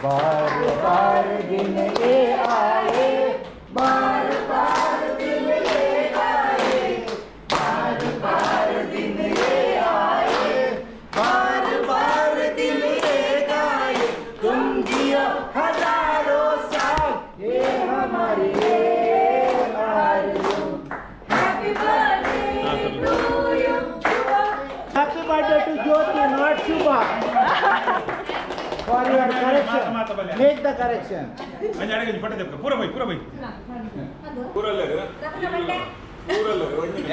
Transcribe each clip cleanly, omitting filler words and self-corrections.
बार बार दिन ये आए, बार बार दिन ये आए, बार बार दिन ये आए, बार बार दिल ये गाए, तुम जियो हजारों साल, ये हमारी ये आरज़ू। Happy birthday to you. Happy birthday to Jyoti, not Shubha. For your correction, make the correction. ಪೂರ ಬೈ ಪೂರ ಬೈ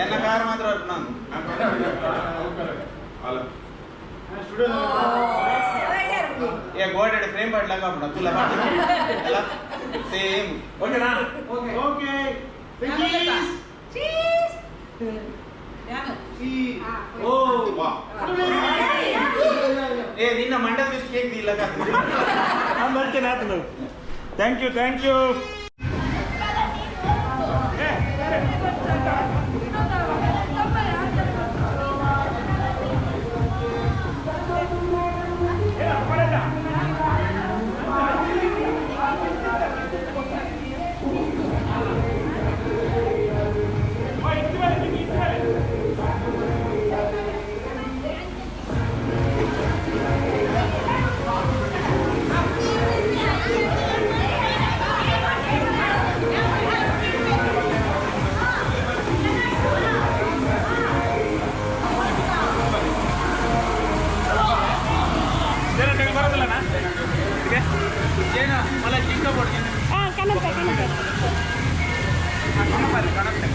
ಎನ್ನ ಕಾರ್ ಮಾತ್ರ ನಾನು ಏ ಗೋಡೆ ಫ್ರೇಮ್ ಮಾಡ್ಲಾಕ ಬಿಡ ತುಲ ಅಲ್ಲ ಸೇಮ್. ಓಕೆನಾ? Okay. Cheese. ಓ ವಾ, ಏ ನಿನ್ನ ಮಂಡದ ಮೇಲೆ ಕೇಕ್ ಇಲ್ಲ. Thank you, thank you. ಏನ ಮಲ್ಲ ಚಿಕ್ಕ ಕೊಡ್ತೀನಿ. ಕಣಂತೆ ಕಣಂತೆ. ಕಣಂತೆ.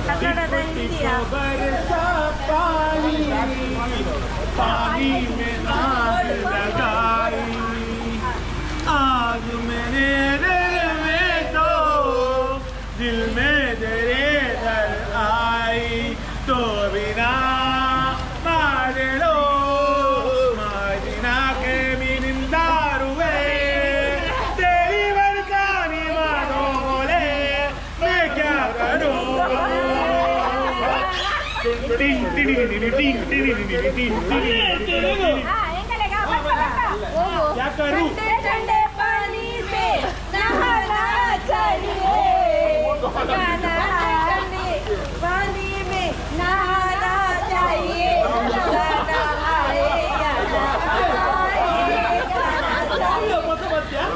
ಕನ್ನಡದ ಹಿಂದಿಯ पानी में आग लगाई आग मेरे दिल में तो दिल में तेरे दर आई तो बिना मार लो मारिना के भी निंदारुए तेरी वरदानी मानो बोले मैं क्या करूं टिंग टिंग टिंग टिंग टिंग टिंग टिंग क्या करूं ठंडे पानी से नहाना चाहिए गाना ठंडे पानी में नहाना चाहिए गाना आए गाना आए गाना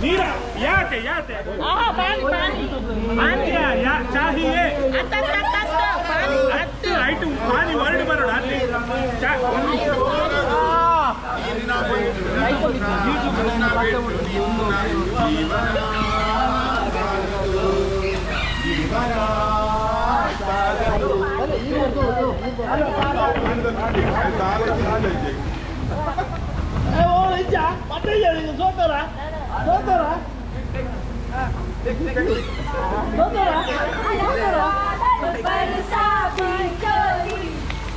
ನೀರ ಯಾತೆ ಯಾತೆ चाहिए ಹತ್ತು ಐಟು ಪಾನಿ ಹೊರಡು ಬರೋಣ ಅಲ್ಲಿ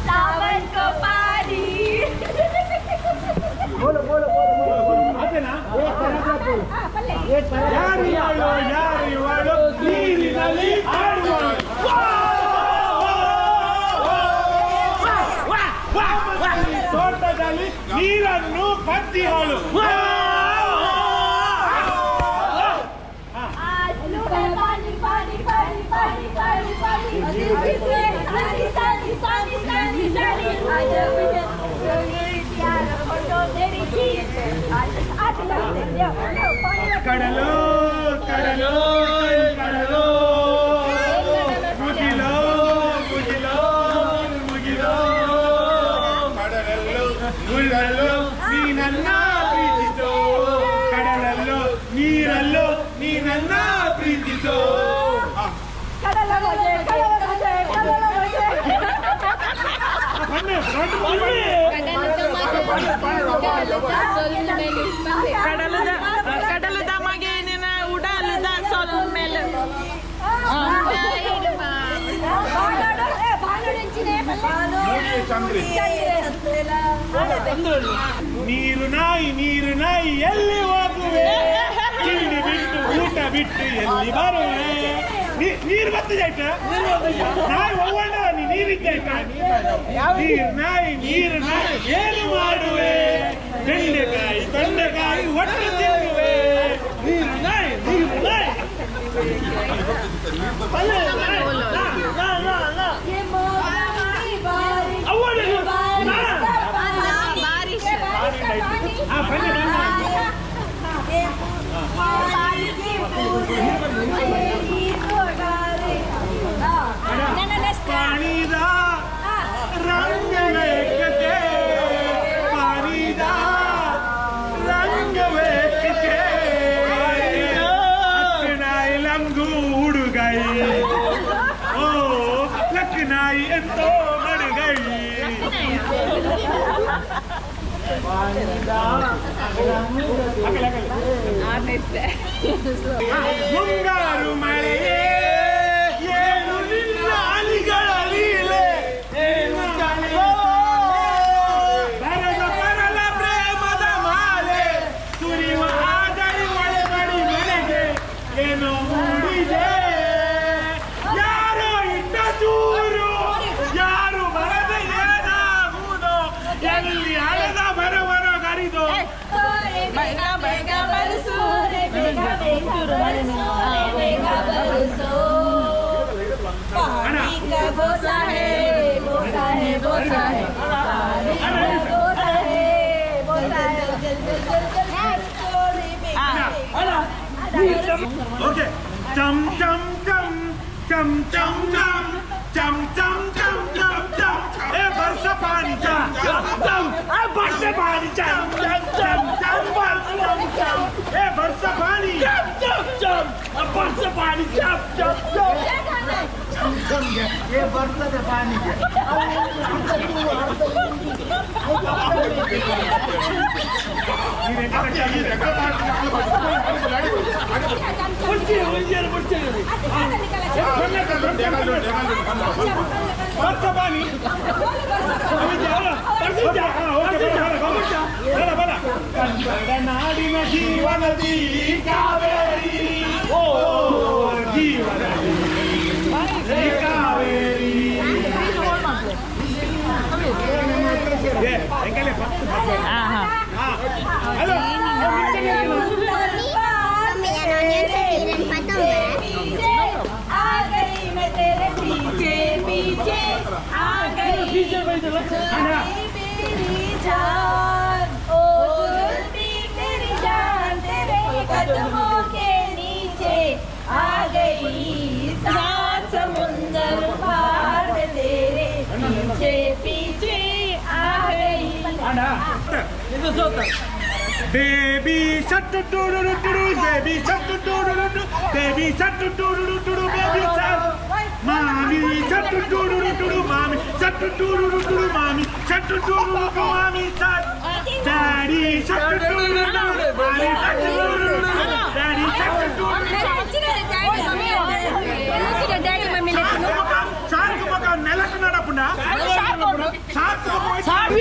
सावन को पानी बोलो बोलो बोलो बोलो ಅದೇನಾ एक पैराग्राफ बोलो एक पैराग्राफ ಯಾರು ಇವಳು ಯಾರು ಇವಳು ನೀರಿನಲ್ಲಿ ಆಡುವಳು ತೋಟದಲ್ಲಿ ನೀರನ್ನು ಕದ್ದಿಹಳು पानी पानी पानी पानी पानी पानी सानी सानी सानी सानी आज फोटो तेरी आज ಕಡಲು ಕಡಲು ಕಡಲು ಮುಗಿಲೋ ಮುಗಿಲೋ ಮುಗಿಲೋ ಕಡಲಲ್ಲೋ ನೀರಲ್ಲೋ ನೀನನ್ನ ಪ್ರೀತಿಸೋ ಕಡಲಲ್ಲೋ ನೀರಲ್ಲೋ ನೀನನ್ನ ಪ್ರೀತಿಸೋ ಕಡಲ ಮಜೆ ಕಡಲ ಮಜೆ ಕಡಲ ಮಜೆ ಬನ್ನಿ ಬನ್ನಿ ಕಡಲದ ಮಗೇನಿನ ಉಡಲದ ಸೊಲ್ಮೆಲ್ ನೀರು ನಾಯಿ ನೀರು ನಾಯಿ ಎಲ್ಲಿ ಹೋಗುವೆ ತಿಂಡಿ ಬಿಟ್ಟು ಊಟ ಬಿಟ್ಟು ಎಲ್ಲಿ ಬರುವೆ ನೀರು ಬರ್ತದೆ ಆಯ್ತಾ ನಾಯಿ ಒವ್ವಣ್ಣ ನೀ ನೀರಿದ್ದೆ ಆಯ್ತಾ ನೀರು ನಾಯಿ ನೀರು ನಾಯಿ ಏನು ಮಾಡುವೆ ಬೆಂಡೆಕಾಯಿ ತೊಂಡೆಕಾಯಿ ಒಟ್ಟು ತಿನ್ನುವೆ ನೀರು ನಾಯಿ ನೀರು ನಾಯಿ ಪಲ್ಲೆ, ನಾಯಿ, ನಾ, ನಾ, ನಾ, ನಾ. ಅವ್ವಣ್ಣ, ನಾ. ಆ, ಬನ್ನಿ, ಬನ್ನಿ. पानी दा रंग वेख के पानी दा रंग वेख के लखनाई लंगू उड़ गई ओ लखनाई तो मर गई ಮುಂಗಾರು ಮಳೆಯೇ ಏನು ನಿನ್ನ ಅಲಿಗಳ ಲೀಲೆ ಏನು ಬರದ ಬರಲ ಪ್ರೇಮದ ಮಾಲೆ ಸುರಿವ ಆದರಿ ಮಳೆ ಬಡಿ ಮನೆಗೆ ಏನೋ ಮೂಡಿದೆ ಯಾರೋ ಇಟ್ಟ ಚೂರು ಯಾರು ಬರದ ಏನಾಗುವುದೋ ಎಲ್ಲಿ ಅಳೆದ ಬರವರ ಕರಿದೋ ಬೇಗ ಬೇಗ ಬರಸು पानी का बोसा है बोसा है बोसा है पानी का बोसा है बोसा है जल जल जल जल ಓಕೆ. ಚಮ್ ಚಮ್ ಚಮ್ ಚಮ್ ಚಮ್ ಚಮ್ ಚಮ್ ಚಮ್ ಚಮ್ ಚಮ್ ಚಮ್ ಏ ಬರ್ಸ ಪಾನಿ ಚಮ್ ಚಮ್ ಚಮ್ ಏ ಬರ್ಸ ಪಾನಿ ಚಮ್ ಚಮ್ ಚಮ್ ಚಮ್ ಬರ್ಸ ಚಮ್ ಚಮ್ ಏ ಬರ್ಸ ಪಾನಿ ಚಮ್ ಚಮ್ ಚಮ್ ಬರ್ಸ ಪಾನಿ ಚಮ್ ಚಮ್ ಚಮ್ ये बरसत है पानी के ಬರ್ಸ ಪಾನಿ ಕನ್ನಡ ನಾಡಿನ ಜೀವನದಿ ಕಾವೇರಿ ಓ ಜೀವನದಿ ಕಾವೇರಿ ಹಲೋ. आ गई मैं तेरे पीछे पीछे आ गई मेरी जान ओ जुल्फी तेरी जान तेरे कदमों के नीचे आ गई सात समुंदर पार मैं तेरे पीछे पीछे आ गई. Baby shark do do do do baby shark do do do baby shark do do do baby shark mommy shark do do do mommy shark do do do mommy shark do do mommy shark daddy shark do do mommy shark do do daddy shark do. Daddy mummy. Shark ಮುಖ ನೆಲಕ್ಕೆ ನಡಪುಂಡ shark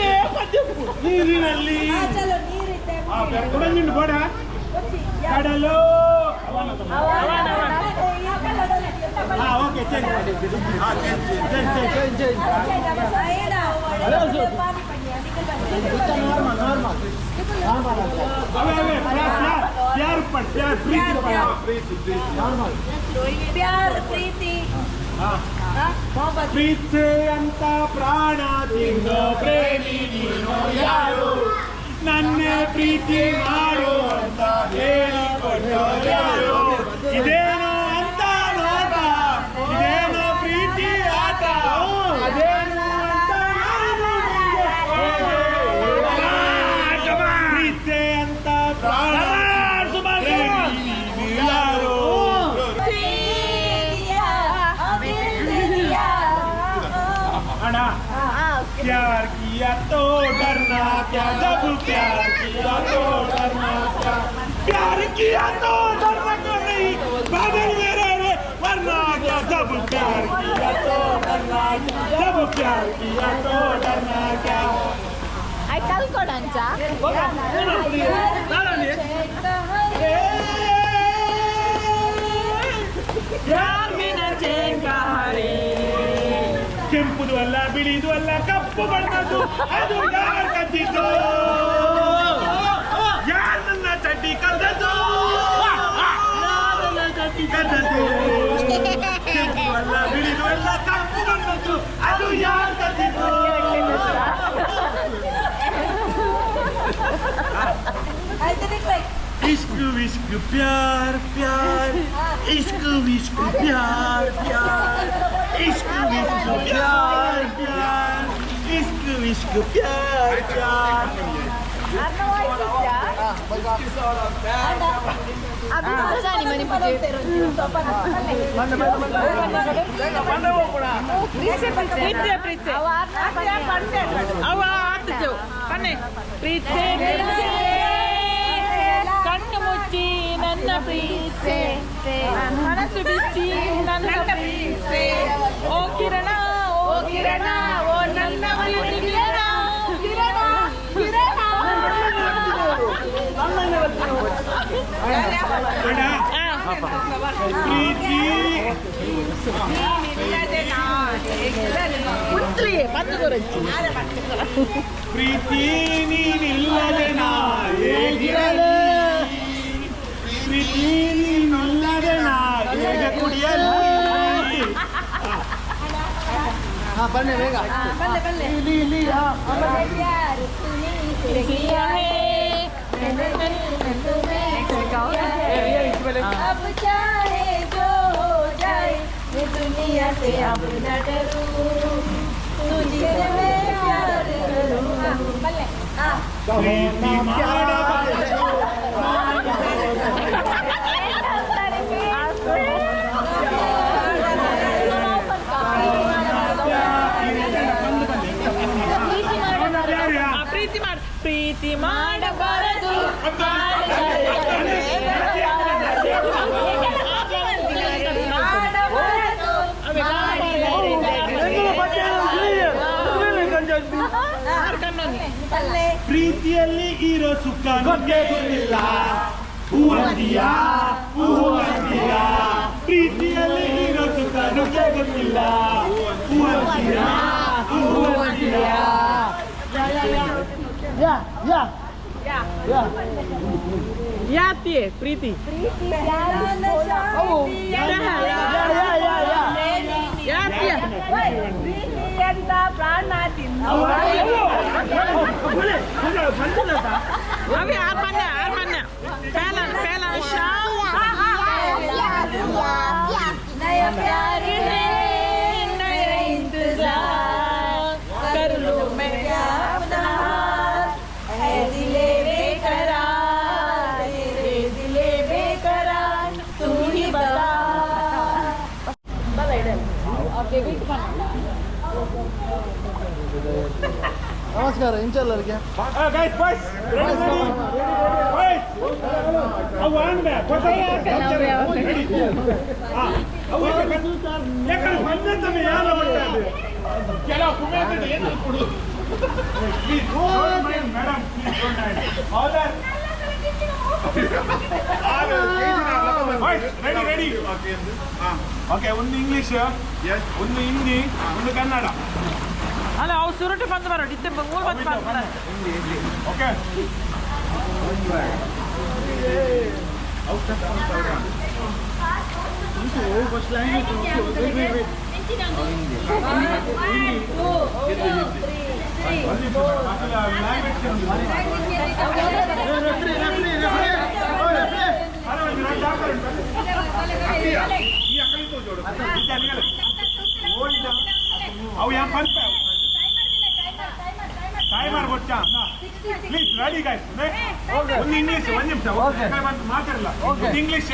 ನೀರಿನಲ್ಲಿ ಚಲೋ ನೀರಿದ್ದೆ. ಕುಡಂಜಿಂಡು ಬೋಡ ಕಡಲು. ಹಾ okay change change change. Normal normal normal. ಅವೇ ಅವೇ ಪ್ಯಾರ್ ಪ್ಯಾರ್ ಪಡ್ ಪ್ಯಾರ್ ಪ್ರೀತಿ ಪಡ್. ನಾರ್ಮಲ್. ಪ್ಯಾರ್ ಪ್ರೀತಿ ಮೊಹಬ್ಬತ್. ಪ್ರೀತಿ ಅಂತ ಪ್ರಾಣ ತಿನ್ನೋ ಪ್ರೇಮಿ ನೀನು ಯಾರು? ನನ್ನೇ ಪ್ರೀತಿ ಮಾಡು ಅಂತ ಹೇಳಿಕೊಟ್ಟೋ ಯಾರು? ಇದೇನೋ ಅಂತ ನೋಟ, ಇದೇನೋ ಪ್ರೀತಿ ಆಟ, ಅದೇನೋ ಅಂತ ನಾನು ನಿಂಗೆ ಹೇಗೆ ಹೇಳಲಿ? ಪ್ರೀತಿ ಅಂತ ಪ್ರಾಣ ಪ್ರೇಮಿ ನೀನು ಯಾರು? ಅಣ್ಣ, प्यार किया तो डरना क्या, जब प्यार किया तो डरना क्या, प्यार किया तो डरना क्यों नहीं, बादल मेरे रे वरना क्या, जब प्यार किया तो डरना क्या, जब प्यार किया तो डरना क्या. I ಕಲ್ಕೊಡಂಚ. ಕೆಂಪುದು ಅಲ್ಲ, ಬಿಳಿದು ಅಲ್ಲ, ಕಪ್ಪು ಬಣ್ಣದ್ದು ಅದು ಯಾರು ಕದ್ದಿದ್ದು? ಯಾರು ನನ್ನ ಚಡ್ಡಿ ಕದ್ದದ್ದು? ಚಡ್ಡಿ ಕದ್ದದ್ದು? ಕೆಂಪು ಅಲ್ಲ, ಬಿಳಿದು ಅಲ್ಲ, ಕಪ್ಪು ಬಣ್ಣದ್ದು ಅದು ಯಾರು ಕದ್ದಿದ್ದು? इश्क विश्क प्यार प्यार, इश्क विश्क प्यार प्यार, इश्क विश्क प्यार प्यार, इश्क विश्क प्यार प्यार. ಪ್ರೀತಿ ಪ್ರೀತಿ ಅವ ಆತಜು ಪನ್ನೆ ಪ್ರೀತಿ ಪ್ರೀತಿ ಕಣ್ಣು ಮುಚ್ಚಿ ನನ್ನ ಪ್ರೀತಿ ಮನಸ್ಸು ಬಿಚ್ಚಿ ನನ್ನ ಪ್ರೀತಿ ಓ ಕಿರಣ ಓ ಕಿರಣ ಓ ನನ್ನ ಪ್ರೀತಿ ಕಿರಣ ಕಿರಣ ಕಿರಣ. ಅಣ್ಣ, ಪ್ರೀತಿ ಕುಂತ್ಲಿ ಪತ್ತು ಕೊರಚ್ಚಿ. ಪ್ರೀತಿ ನೀನಿಲ್ಲದೆ ನಾ ಹೇಗಿರಲಿ? ಪ್ರೀತಿ ನೀನಿಲ್ಲದೆ ನಾ ಹೇಗೆ ಕುಡಿಯಲಿ? ಹಾ ಬನ್ನಿ ಬೇಗ. ಇಲ್ಲಿ ಇಲ್ಲಿ ಹಾ. प्यार तूने किया है, मैंने तुम्हें किया है, अब चाहे जो दुनिया से अब न डरूं, तुझसे मैं प्यार करूं। ಪ್ರೀತಿ ಮಾಡಬಾರದು. ಪ್ರೀತಿ ಮಾಡ, ಪ್ರೀತಿ ಮಾಡಬಾರದು. ಪ್ರೀತಿಯಲ್ಲಿ ಇರೋ ಸುಖ ಗೊತ್ತೇ ಗೊತ್ತಿಲ್ಲ, ಹೂವಂತಿಯ ಹೂವಂತಿಯ. ಪ್ರೀತಿಯಲ್ಲಿ ಇರೋ ಸುಖ ಗೊತ್ತೇ ಗೊತ್ತಿಲ್ಲ, ಹೂವಂತಿಯ ಹೂವಂತಿಯ. ಯಾ ಯಾ ಯಾ ಯಾತಿಯೇ ಪ್ರೀತಿ. ಅವು ಯಾ ಯಾ ಯಾ ಯಾ ಯಾತಿಯ ಪ್ರೀತಿಯಂತ ಪ್ರಾಣ ತಿನ್ನು. ಅವಿ ಆರ್ ಮನ್ನ, ಆರ್ ಮನ್ನ. ಪೇಲ ಪೇಲ ಶಾ. नया प्यार है, नया इंतजार, कर लूं मैं क्या अपना हाथ, है दिले बेकरार, तेरे दिले बेकरार, तू ही बता। ನಮಸ್ಕಾರ ಇಂಚಲ್ಲರಿಗೆ. Guys, boys, ready, ready, boys. ಅವು ಆನ್ ಬೇ ರೆಡಿ. ಅವು ಯಾಕಂದ್ರೆ ಬಂದಂತమే ಯಾರ ಬರ್ತಾರೆ ಕೆಲವು ಕುಮೇತದೆ ಏನು ಕೊಡು. Please don't mind madam, please don't mind. Order. Boys, ready, ready. Okay, ಒಂದು ಇಂಗ್ಲಿಷ್, ಒಂದು ಹಿಂದಿ, ಒಂದು ಕನ್ನಡ. ಅಲ್ಲ, ಅವು ಸುರುಟು ಬಂದು ಬರೋ ಇತ್ತೆ ಮೂರು ಬಂದು ಬರ್ತಾರೆ. ಓಕೆ. ಅವು ಯಾ Pampa timer Kochi. Please ready guys. ಒಂದು ಇಂಗ್ಲಿಷ್, ಒಂದು ನಿಮಿಷ ಮಾತಾಡಲ್ಲ. ಒಂದು ಇಂಗ್ಲಿಷ್,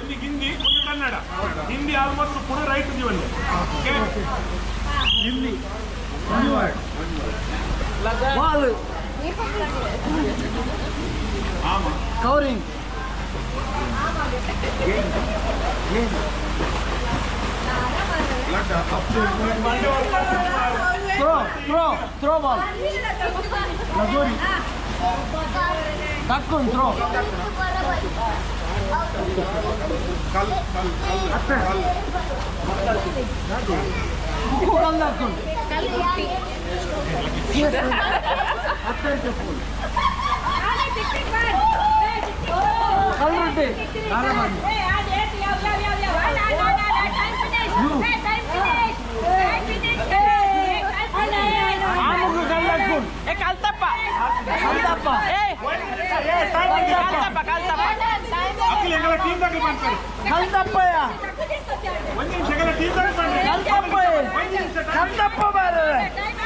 ಒಂದು ಹಿಂದಿ, ಒಂದು ಕನ್ನಡ. ಹಿಂದಿ ಆಲ್ಮೋಸ್ಟ್ ಕೂಡ ರೈಟ್ ಜೀವನ. Okay. Hindi ball covering throw throw throw ball lagori ತಕ್ಕೊಂಡು ಥ್ರೋ. ಉಕ್ಕು ಕಲ್ಲು ಹಾಕೊಂಡು ಕಲ್ಲು ಆಮುಗು ಕಲ್ಲು ಹಾಕೊಂಡು. ಏ ಕಲ್ತಪ್ಪ. ಕಲ್ತಪ್ಪ. ಏ ಕಲ್ತಪ್ಪ, ಕಲ್ತಪ್ಪ. ಅಖಿಲ್ ಎಂಗಲ ಟೀಮ್ ದಾಖಲು ಮಾಡ್ತಾರೆ. ಕಲ್ತಪ್ಪಯ್ಯ. ಒಂದು ನಿಮಿಷ, ಎಂಗಲ ಟೀಮ್ ದಾಖಲು ಮಾಡ್ತಾರೆ. ಕಲ್ತಪ್ಪ, ಕಲ್ತಪ್ಪ ಬಾರ.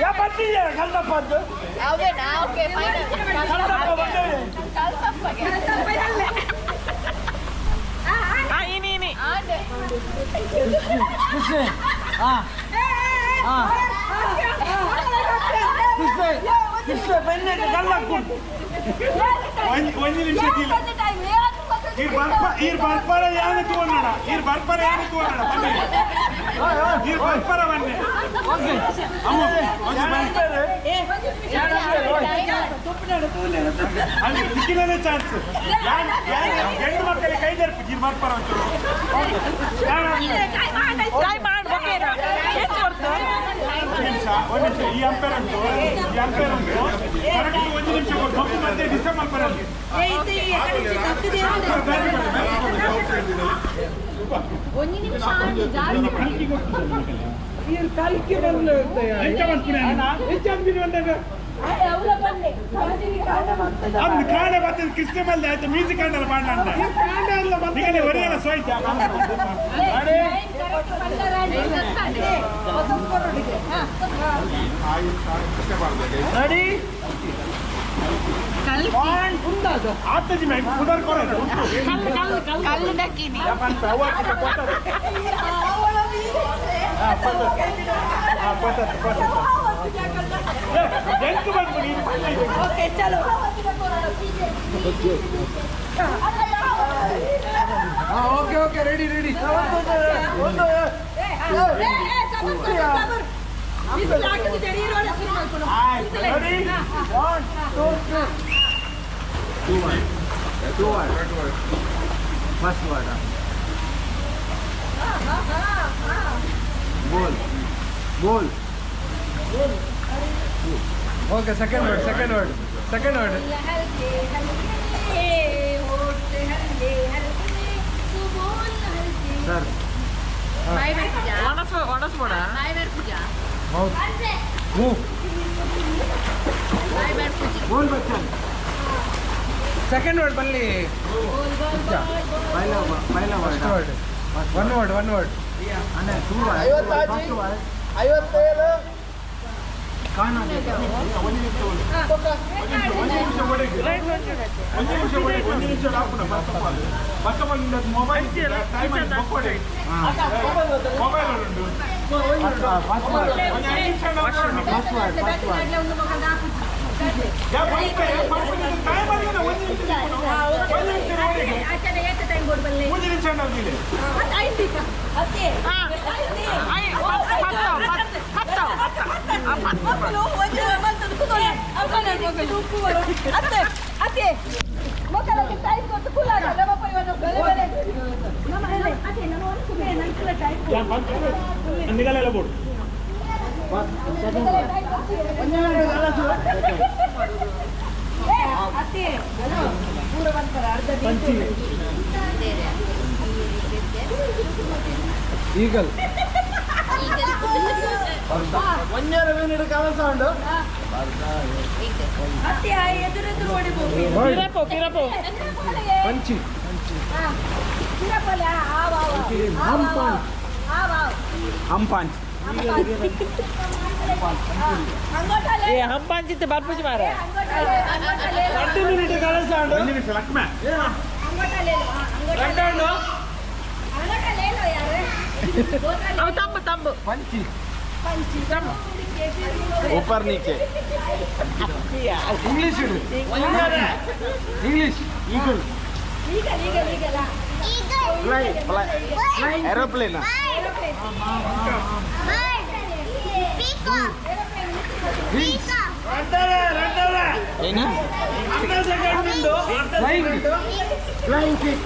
ಯಾ ಬಂದಿದ್ದೀರ ಕಲ್ತಪ್ಪ ಅಂತ. ಕಲ್ತಪ್ಪ ಬಂದಿದೆ. ಆ ಇನಿ ಇನಿ. ಕೃಷ್ಣ ಹಾ ಹಾ ಕೃಷ್ಣ ಕೃಷ್ಣ ಬೆನ್ನೆ ಕಲ್ಲು ಹಾಕೊಂಡು. ಒಂದು ಒಂದು ನಿಮಿಷ ಇಲ್ಲ. ಈರ್ ಬರ್ಪ, ಈರ್ ಬರ್ಪರ ಯಾನ ತೋಡೋಣ, ಈರ್ ಬರ್ಪರ ಯಾನ ತೋಡೋಣ. ಬನ್ನಿ, ಈರ್ ಬರ್ಪರ ಬನ್ನಿ. ಓಕೆ. ಅಮ್ಮ ಒಂದು ಬನ್ನಿ. ಅಲ್ಲಿ ದಿಕ್ಕಿನದೇ ಚಾನ್ಸ್. ಹೆಣ್ಣು ಮಕ್ಕಳಿಗೆ ಕೈ ಜರ್ಪು. ಈರ್ ಬರ್ಪರ ಒಂಚೂರು. ಟೈಮ್ ಮಾಡು. ಓಕೆ, ಹೆಚ್ಚು ಕೊಡ್ತು. ಒಂದು ನಿಮಿಷ, ಒಂದು ನಿಮಿಷ. ಈ ಅಂಪೇರ್ ಉಂಟು, ಈ ಅಂಪೇರ್ ಉಂಟು. ಕರೆಕ್ಟ್ ಒಂದು ನಿಮಿಷ ಕೊಡು. ಮಗು ಮತ್ತೆ ಡಿಸ್ಟರ್ಬ್ ಮಾಡ್ತಾರೆ ಅಲ್ಲಿ. ಕಲ್ಕಿ ಬಂದು. ಎಂಚ ಮನ್ಪುನೆ? ಎಂಚ ಅನ್ಪಿನಿ ಬಂದಾಗ? ಅಂದ್ ಕಾಣ ಬರ್ತದೆ ಕೃಷ್ಣ ಮಲ್ದೆ ಆಯ್ತು ಮ್ಯೂಸಿಕ್ ಅಂಡಲ್ಲ ಪಾಂಡ ನಿಗಲೆ ಒರಿಯಲ್ಲ ಸೋಯ್ತಾ. ರೆಡಿ. ಆತಜಿ ಮ್ಯಾಗ್ ಪುಡರ್ ಕೊರ ಕಲ್ಲು ದಕ್ಕಿನಿ. ಎಂಕ್ ಬಂದು ನೀನು. ಓಕೆ ಚಲೋ. Okay okay ready ready. Ready. 1 2 3. 2 1 2 1. First word. बोल बोल. Okay second word second word second word. Sir. Mouth move. बोल बच्चन. ಸೆಕೆಂಡ್ ವರ್ಡ್ ಬನ್ನಿ. पहला पहला first word. Word one word one word. ಅಣ್ಣ 2 ವರ್ಡ್. First word. 57. ಕಾಣ. ಒಂದು ನಿಮಿಷ ಒಡೆಗೆ, ಒಂದು ನಿಮಿಷ ಹಾಕುಣ. First of all mobile time ಬೊಕ್ಕೊಡೆ ಮೊಬೈಲ್ ಉಂಟು. First word. ಒಂದು ಐದು ನಿಮಿಷ. First word first word. Time ಅಲ್ಲಿ ಒಂದು ನಿಮಿಷ, ಒಂದು ನಿಮಿಷ ಒಡೆಗೆ. ಒಂದು ನಿಮಿಷ ಇದೆ. ನಿಗಲೆಲ್ಲ ಬೋರ್ಡ್. Second word. Eagle. ಪಂಚಿ. हम पांच. ಏ ಹಂಪಾಂಚಿತ್ತು ಬರ್ಪುಜಿ ಮಾರ. ಒಂದು ನಿಮಿಷ ಲಕ್ಷ್ಮ. ಅವು ತಂಬು ತಂಬು. ಪಂಚಿ. ऊपर नीचे. English English. Eagle. Fly fly aeroplane. ಏನು? ಅರ್ಧ ಸೆಕೆಂಡ್ ಉಂಟು. Flying. Flying kick.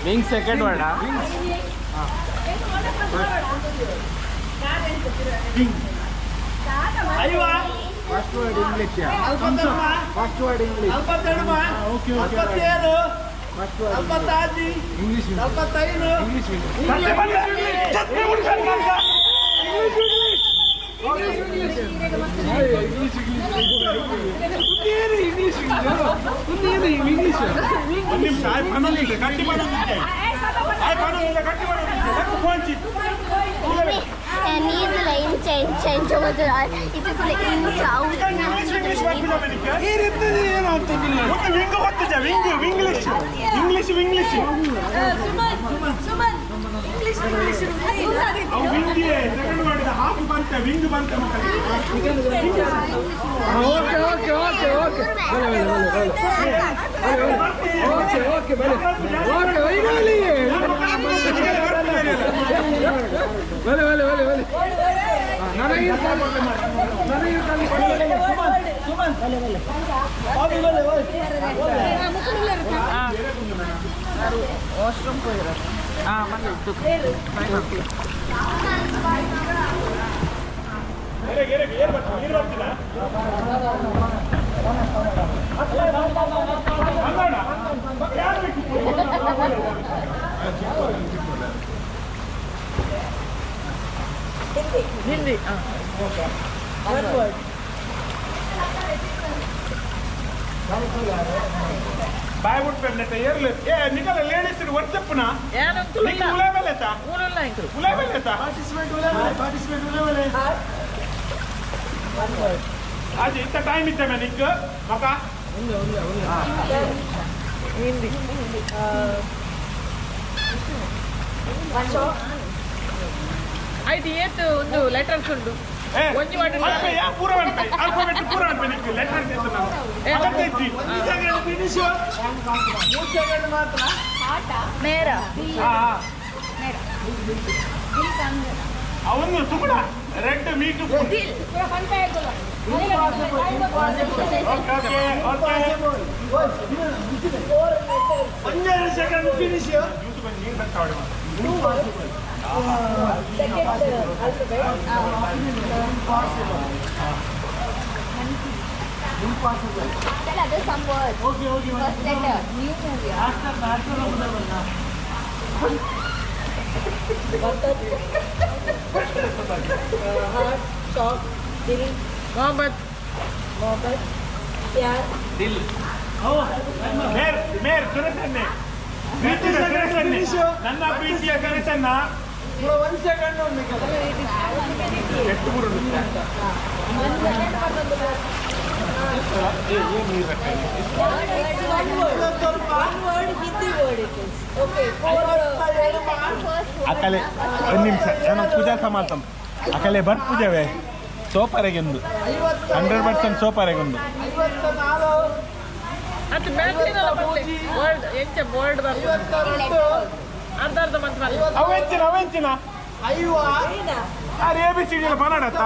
Wing second word. First word English. First word English. Okay okay. First word. English English. ಸತ್ಯ ಬಂದ ಸತ್ಯ ಹುಡುಗ. English English English English English. ಒಂದು ನಿಮಿಷ ಆಯ್ ಪನ್ನೊಂದಿಲ್ಲ ಕಟ್ಟಿ ಮಾಡೋದಿಲ್ಲ ಆಯ್ ಪನ್ನೊಂದಿಲ್ಲ ಕಟ್ಟಿ ಮಾಡೋದಿಲ್ಲ ಪಂಚಿ. ಇಂಗ್ಲಿಷ್ ಇಂಗ್ಲಿಷ್ ಬರ್ಪಿಲ್ಲ ಬೆಳಿಗ್ಗೆ ಒಂದು ವಿಂಗ್ ಗೊತ್ತಿಜ ವಿಂಗ್ ವಿಂಗ್ಲಿಷ್ ಇಂಗ್ಲಿಷ್ ವಿಂಗ್ಲಿಷ್. ಅವು ವಿಂಗ್ ಸೆಕೆಂಡ್ ಮಾಡಿದ ಹಾಫ್ ಬಂತೆ ವಿಂಗ್ ಬಂತೆ ಮಕ್ಕಳಿಗೆ. ಓಕೆ ಓಕೆ ಓಕೆ ಓಕೆ ಬಲೆ ಬಲೆ ಬಲೆ ಬಲೆ ಓಕೆ ಓಕೆ ಬಲೆ ಓಕೆ ಒಯ್ಯಲ್ಲಿ ಬಲೆ ಬಲೆ ಬಲೆ ಬಲೆ. ನನಗೆ ನನಗೆ. ಏರ್ ಬರ್ತೀನಿ ನೀರು ಬರ್ತಿಲ್ಲ ಅಂದೋಣ ಯಾರು ಬೇಕಿತ್ತು? ಹಿಂದಿ. ಬಾಯ್ ಬಿಟ್ಪೆ ಏರ್ಲು ಏ ನಿಕಲ ಲೇಡೀಸ್ ವರ್ಚಪ್ಪುನ ನಿಕ್ ಉಲೇಬೆಲೆತಾ ಉಲೇಬೆಲೆತಾ ಪಾರ್ಟಿಸಿಪೇಟ್ ಉಲೇಬಲೆ ಪಾರ್ಟಿಸಿಪೇಟ್ ಉಲೇಬಲೆ ಅದು ಇಂತ ಟೈಮ್ ಇತ್ತೆ ಮೇ ನಿಕ್ ಮಕ ಹಿಂದಿ ಆಯ್ತು ಏತು ಒಂದು ಲೆಟರ್ಸ್ ಉಂಟು ಒಂಜಿ ವಾಟ ಪೂರ ಅನ್ಪೆ ಆಲ್ಫಾಬೆಟ್ ಪೂರ ಅನ್ಪೆ ನಿಕ್ ಲೆಟರ್ಸ್ ಇತ್ತು ನಾನು ಅಗತ್ಯ ಇಜ್ಜಿ ಫಿನಿಶ್ 3 ಸೆಕೆಂಡ್ ಮಾತ್ರ ಮೇರಾ ಹಾ ಅವನು ತುಗುಡ red meat okay okay okay 1 second finish ನೀರು ಬರ್ತಾವಳೆ other some words. Okay okay First letter. New movie. Actor actor ಉಲೇಬಲ್ಲ heart shock ದಿಲ್ ಮೊಹಮ್ಮದ್ ಮೊಹಮ್ಮದ್ ಪ್ಯಾರ್ ದಿಲ್ ಮೇರ್ ಮೇರ್ ಸುರೇಶನ್ನೇ ಪ್ರೀತಿಯ ಸುರೇಶನ್ನೇ ನನ್ನ ಪ್ರೀತಿಯ ಸುರೇಶನ್ನ 1 ಸೆಕೆಂಡ್ ಎಷ್ಟು ಬುರುಡು One word Hindi word it is. Okay. Four. ಅಕಲೆ ಒಂದು ನಿಮಿಷ ನಾನು ಪೂಜಾ ಸಮಾಲ್ತಂ ಅಕಲೆ ಬರ್ ಪೂಜೆವೆ ಸೋಪರೆಗೆಂದು 100% ಸೋಪರೆಗೊಂದು 54 ಅದು ಮ್ಯಾಥಿನಲ್ಲ ಬರ್ಲೆ ವರ್ಡ್ ಎಂಚ ವರ್ಡ್ ಬರ್ತದೆ ಅರ್ಧ ಅರ್ಧ ಮಂತ್ ಬರಲ್ಲ ಅವೆಂಚಿನ ಅವೆಂಚಿನ 50 ಆರ್ ಎ ಬಿ ಸಿ ಡಿ ಬನ್ನಡತ್ತ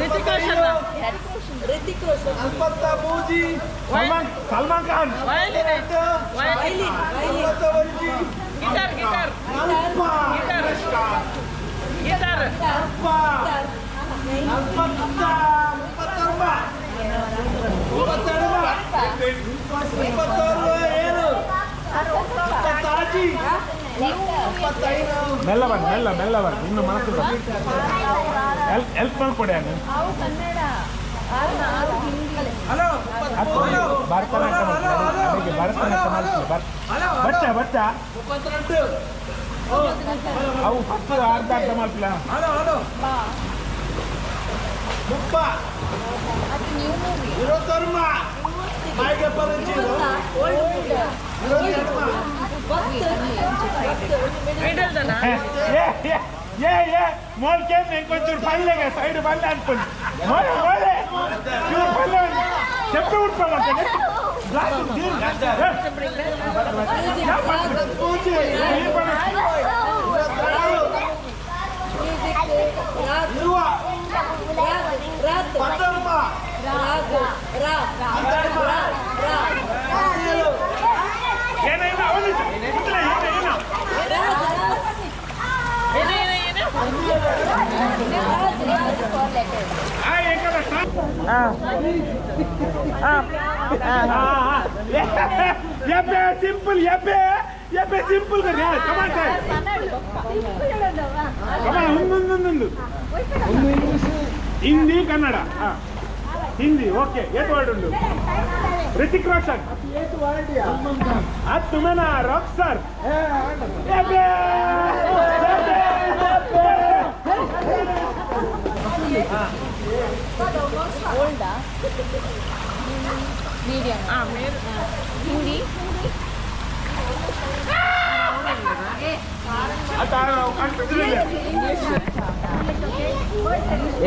Hrithik Roshan Hrithik Roshan. Salman Salman Khan violin violin Violin. Guitar guitar guitar guitar ಮೆಲ್ಲ ಬರ್ ಮೆಲ್ಲ ಮೆಲ್ಲ ಬರ್ ಇನ್ನು ಮನಸ್ಸು ಬರ್ ಹೆಲ್ಪ್ ಮಾಡ್ಕೊಡಿ ನಾನು ಭರತನಾಟ್ಯ ಮಾಡ್ತೀನಿ ಭರತನಾಟ್ಯ ಮಾಡ್ತೀನಿ ಬಚ್ಚ ಬಚ್ಚ ಅವು ಫಸ್ಟ್ ಅರ್ಧ ಅರ್ಧ ಮಾಡ್ತಿಲ್ಲ New movie. Middle ದನ ಏ ಏ ಏ ಏ ಮೋಲ್ಕೆ ఇంకొంచెం పల్లెగా సైడ్ పల్లె అనుకోండి మోలే మోలే చూడు పల్లె చెప్పి ఉట్టుకోమంటే ಏನೇನು ಅವನು ಏನೇನು ಏನು ಏನು ಏನು ಸಿಂಪಲ್ ಎಬ್ಬೆ ಎಬ್ಬೆ ಸಿಂಪಲ್ ಕಮಾನ್ ಕಮಾನ್ ಒಂದೊಂದೊಂದೊಂದು Hindi Kannada Hindi okay eight word ಉಂಟು ಋತಿಕ್ ರೋಷನ್ ಅದು ತುಮೇನಾ ರಾಕ್ ಸ್ಟಾರ್ ಎಬ್ಬೆ Old ah? Medium. Hindi.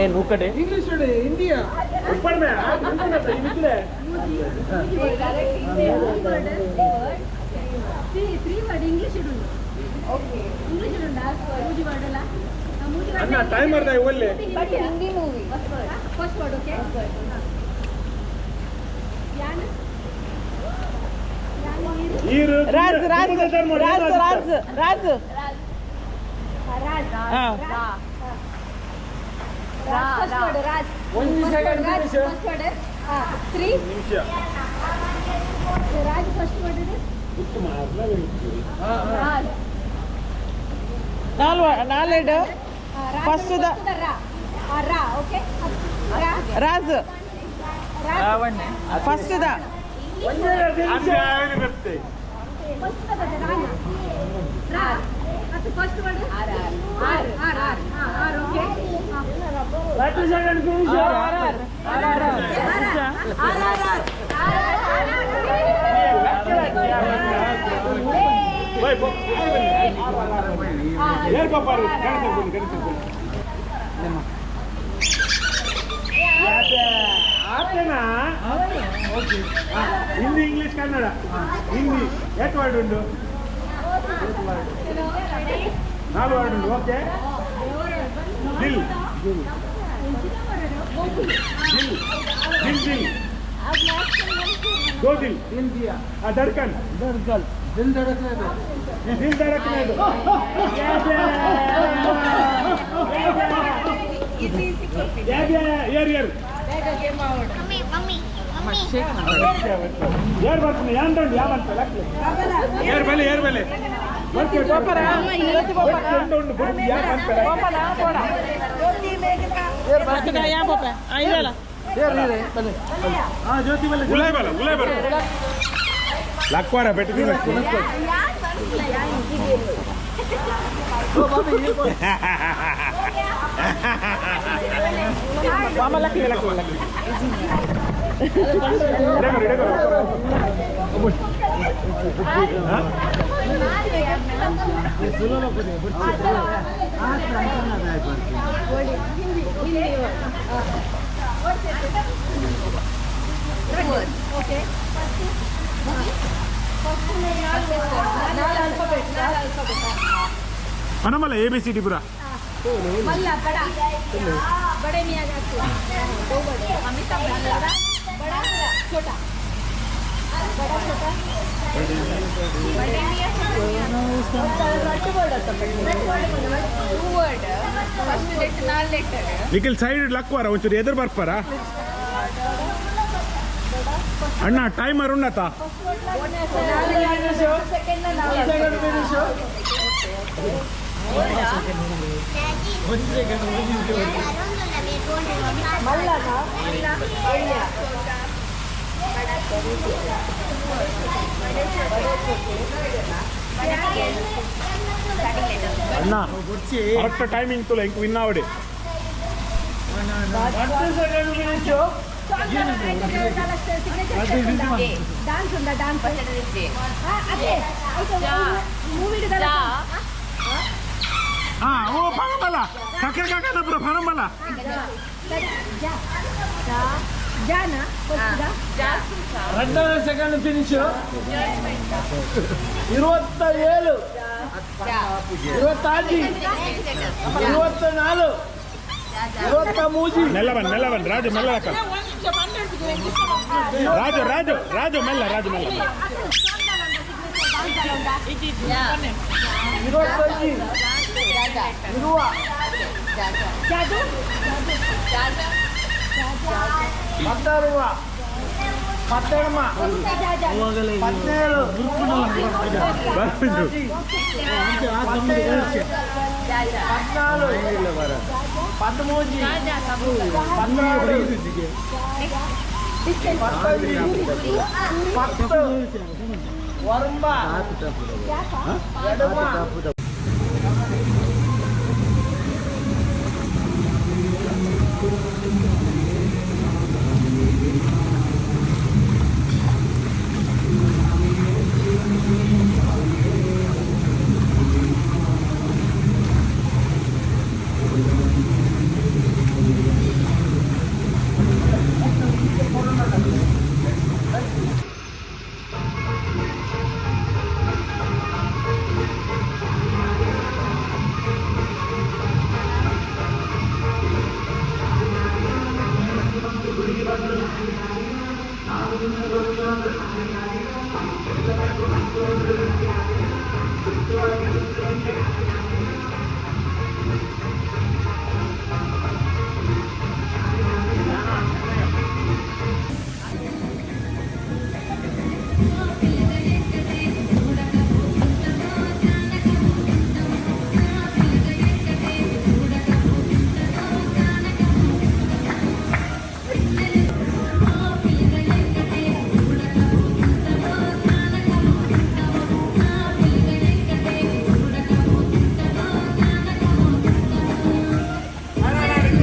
ಏನು ಕಡೆ ಇಂಗ್ಲಿಷ್ ಹಿಂದಿಯಾ ತ್ರೀ ವರ್ಡ್ ಇಂಗ್ಲಿಷ್ ಇಡುಂಡು ಇಂಗ್ಲಿಷ್ ಇಡುಂಡು ಮೂಜಿ ವರ್ಡ್ ಅಲ್ಲ ಮೂಜಿ ಅಣ್ಣ ಟೈಮ್ ಅರ್ಧ ಒಳ್ಳೆ But Hindi movie. First word okay ಯಾನ್ ಈರು ರಾಜ್ ರಾಜ್ ರಾಜ್ ರಾಜ್ ರಾಜ್ ರಾಜ್ ಹಾ ರಾಜ್ ಫಸ್ಟ್ ವರ್ಡ್ ರಾಜ್ ಒಂದು second Raj finish first word 3 ನಿಮಿಷ ರಾಜ್ ಫಸ್ಟ್ ವರ್ಡ್ ಇದೆ ರಾಜ್ ನಾಲ್ವ ನಾಲೆಡ್ First the ರಾ ಓಕೆ ರಾ. Raj. First the first the ರಾ ಅದು first word R R R R R okay. 30 second finish. R R R R R R R R. ಏರ್ ಪಾಪಾರು ಗಣಿತ ಗಣಿತ ಆತನಾ? Hindi, English, Kannada, Hindi ಏಟ್ word ಉಂಟು? ನಾಲ್ಕು ವರ್ಡ್ ಉಂಟು. ಓಕೆ. ದಿಲ್ ದಿಲ್ ದಿಲ್ ದಿಲ್ ದೋ ದಿಲ್ ದಿಲ್ ದಿಯಾ. ಆ ಧಡ್ಕನ್. ಧಡ್ಕನ್, ದಿಲ್ ಧಡಕ್ನೆ ದೋ. ದಿಲ್ ಧಡಕ್ನೆ ದೋ. ಏರ್ ಏರ್ ಏರ್ ಬರ್ತೀನಿ ಯಾಂದಂಡು ಯಾವಂತ ಏರ್ ಬಲೆ ಏರ್ ಬಲೆ. ಪೋಪರ ಜ್ಯೋತಿ ಪೋಪರ. ಉಂಡು ಬುಡ್ಡು ಯಾವಂತ. ಪೋಪಲ ಪೋಡ ಬರ್ತದ ಯಾ ಪೋಪೆ ಇದಲ್ಲ. ಏರ್ ಏರ್ ಬಲೆ. ಹಾ ಜ್ಯೋತಿ ಬಲೆ. ಉಲಾಯ್ ಬಲ ಉಲಾಯ್ ಬಲ ಲಕ್ವಾರ ಬೆಟ್ಟದಿ. ಮಾಮ ಲಕ್ಕಿ ಲಕ್ಕಿ ಲಕ್ಕಿ. ಪನಮಲ್ಲ ಎ ಬಿ ಸಿ ಡಿ ಪುರ. ಮಲ್ಲ ಬಡ ಬಡೆ ಮಿಯಾಗ ಬಡ ಛೋಟಾ ಬಡ ಛೋಟಾ. ಟೂ ವರ್ಡ್ ಫಸ್ಟ್ ಲೆಟರ್ ನಾಲ್ ಲೆಟರ್. ನಿಖಿಲ್ ಸೈಡ್ ಲಕ್ವಾರ ಒಂಚೂರು ಎದುರು ಬರ್ಪಾರ ಅಣ್ಣ ಟೈಮರ್ ಉಣ್ಣತ. Second finish. ಅಣ್ಣ ಕರೆಕ್ಟ್ ಟೈಮಿಂಗ್ ತುಲ ಇಂಕ್ ವಿನ್ ಆವಡಿ. 30 second finish. Dance ಉಂಡ ಡಾನ್ಸ್ ಅದೇ ಮೂವಿ. ಹಾ ಓ ಪನಮಲ್ಲ ಕಕ್ಕ ಕಕ್ಕ ಪುರ ಪನಮಲ್ಲ. ಜಾನ. 2 ಸೆಕೆಂಡ್ ಫಿನಿಶ್. 27, 26, 24, 23. ಮೆಲ್ಲ ಬನ್ ಮೆಲ್ಲ ಬನ್ ರಾಜು ಮೆಲ್ಲ ಲಕ್ಕ. ರಾಜು ರಾಜು ರಾಜು ಮೆಲ್ಲ ರಾಜು ಮೆಲ್ಲ. 25, 20. 16, 18, 17, ಬರ್ಪಿದ್ರು. 15, 14, 13, 16, 15, 10, 9, 8,